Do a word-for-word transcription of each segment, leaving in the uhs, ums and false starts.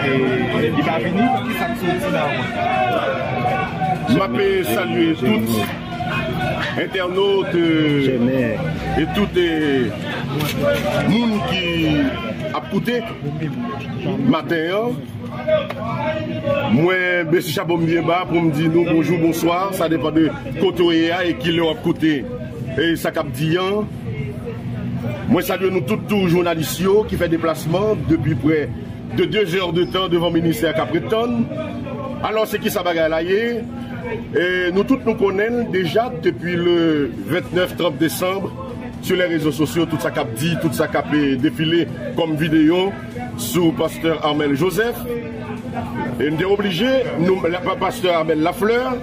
Li pa vini, ki sa k soti la? M ap salye tout entènot, euh, e tout, euh, moun ki ap koute maten an. Mwen bese chapo m byen ba pou m di nou bonjou, bonswa, sa depann de kote w ye a e kilè w ap koute e sa k ap di an. Mwen salye nou tout tou jounalis yo ki fè deplasman depi prè de de zè de tan devan ministè k ap ret tann. Alò, se kisa bagay la ye? E nou tout nou konnen l deja depi le vennèf, trant desanm, sou lè rezo sosyo, tout sa k ap di, tout sa k ap, eh, defile kòm videyo sou pastè Armel Joseph. E n te oblije, nou, la, pa, pastè Armel Lafleur,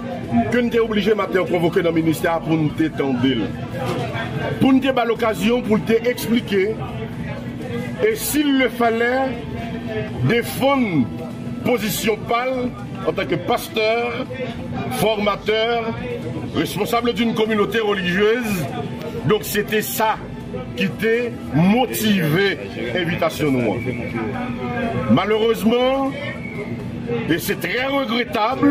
ke n te oblije maten an konvoke nan ministè a pou n te tande l. Pou n te ba l okazyon pou l te eksplike, e si l le falè, defann pozisyon pa l antanke pastè, fòmatè, responsable d'une communauté religieuse. Donk, se te sa ki te motive envitasyon nou an. Malerezman, e se trè regretab,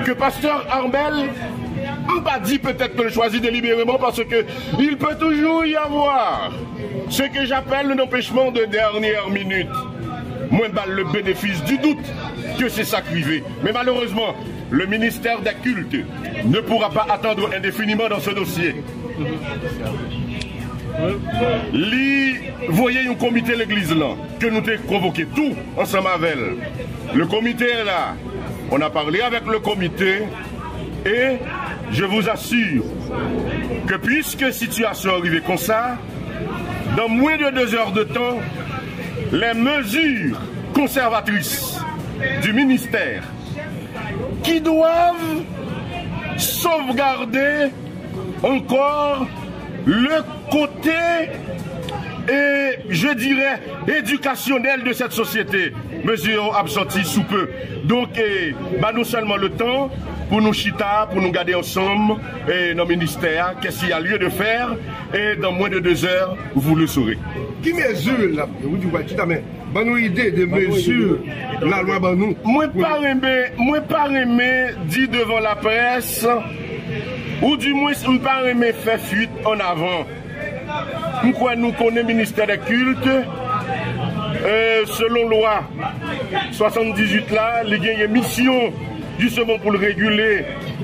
ke pastè Armel, m pa di petèt ke l chwazi delibereman, paske il peut toujours y avoir ce que j'appelle un empêchement de dernière minute. Mwen ba l le bénéfice du doute ke se sa k rive. Men malerezman, le ministère des cultes ne pourra pas attendre indéfiniment dans ce dossier. Li voye yon komite legliz lan ke nou te konvoke tou ansanm avè l. Le comité est là. On a parlé avec le comité et je vous assure que puisque sitiyasyon an rive konsa, dans moins de deux heures de temps, les mesures conservatrices du ministère qui doivent sauvegarder encore le côté, et je dirais, éducationnel de cette société. Mezi yo ap sòti sou pe. Donk, eh, ba nou sèlman le tan pou nou chita, pou nou gade ansanm, eh, nan ministè a, qu'est-ce qu'il y a lieu de faire, et dans moins de deux heures, vous le saurez. Ki mezi l ap, ou di w pral chita, men ban nou ide de mezi lalwa ban nou. Mwen pa renmen, mwen pa renmen di devan laprès, ou dimwens m pa renmen fè fuit an avan. M kwè nou konnen ministè dè kilt, euh, selon lwa swasanndizuit la, li genyen misyon jisteman pou l regile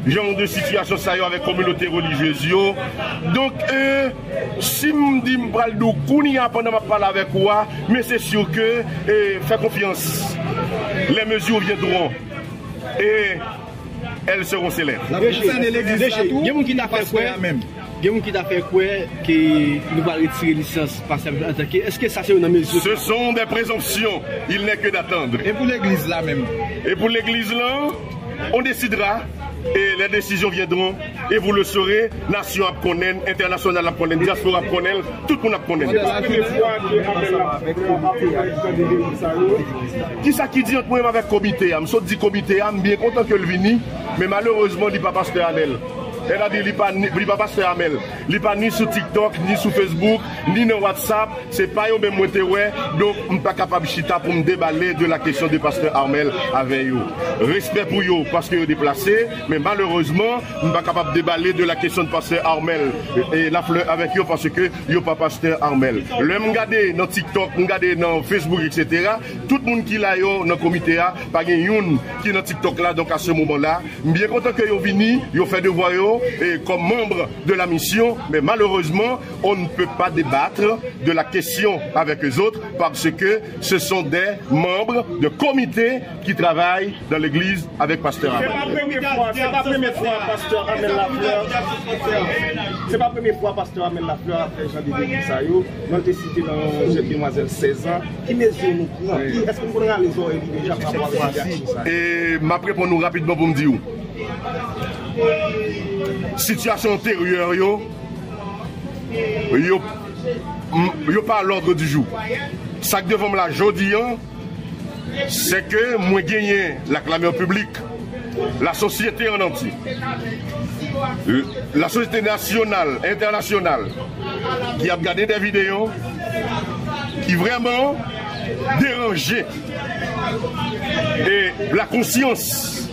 jan de sitiyasyon sa yo avèk kominote relijyez yo. Donk, euh, si m di m pral di w kounye a pandan m ap pale avèk ou a, men se si ke, euh, fè konfyans, les mesures viendront. Et elles seront célèbres. Deje, deje, gen moun ki ta fè kwè, gen moun ki ta fè kwè ke nou pral retire lisans pastè antanke, èske sa se youn nan mezi? Ce sont des présomptions, il n'est que d'attendre. E pou legliz la menm? E pou legliz lan, on décidera, et les décisions viendront, et vous le saurez, nasyon ap konnen, entènasyonal ap konnen, dyaspora ap konnen, tout moun ap konnen. Se pa premye fwa ke Armel Lafleur ap tande legliz sa yo. Kisa ki di ant mwen avèk komite a? M sot di komite a, m byen kontan ke l vini, men malerezman, li pa pastè Armel. Sètadi, li pa ni, li pa pastè Armel. Li pa ni sou TikTok, ni sou Facebook, ni nan WhatsApp. Se pa yo menm mwen te wè, donk m pa kapab chita pou m debale de la kesyon de pastè Armel avè yo. Respè pou yo, paske yo deplase, men malerezman, m pa kapab debale de la kesyon de pastè Armel e Lafleur avèk yo, paske yo pa pastè Armel. Lè m gade nan TikTok, m gade nan Facebook, et cetera, tout moun ki la yo nan komite a, pa gen youn ki nan TikTok la, donk a se moman la, m byen kontan ke yo vini, yo fè devwa yo, e kòm manm de la misyon, men malerezman, on ne peut pas débattre de la question avec eux autres parce que ce sont des membres de comité qui travaillent dans l'église avec pasteur Armel. Se pa premye fwa, se pa premye fwa pastè Armel Lafleur, se pa premye fwa pastè Armel Lafleur ap fè jan de deli sa yo. Nan l te site nan yon jèn demwazèl sèz an. Ki mezi nou pran? Ki, èske nou konn rale zòrèy li deja pa rapò avèk aksyon sa yo? E m ap reponn ou rapidman pou m di w. Sitiyasyon enteryè yo, yo, yo pa a l'ordre du jour. Sa k devan m la jodi an, se ke mwen genyen la clameur publique, la société en entier, la société nationale, internationale, ki ap gade de videyo, ki vrèman deranje e la konsyans.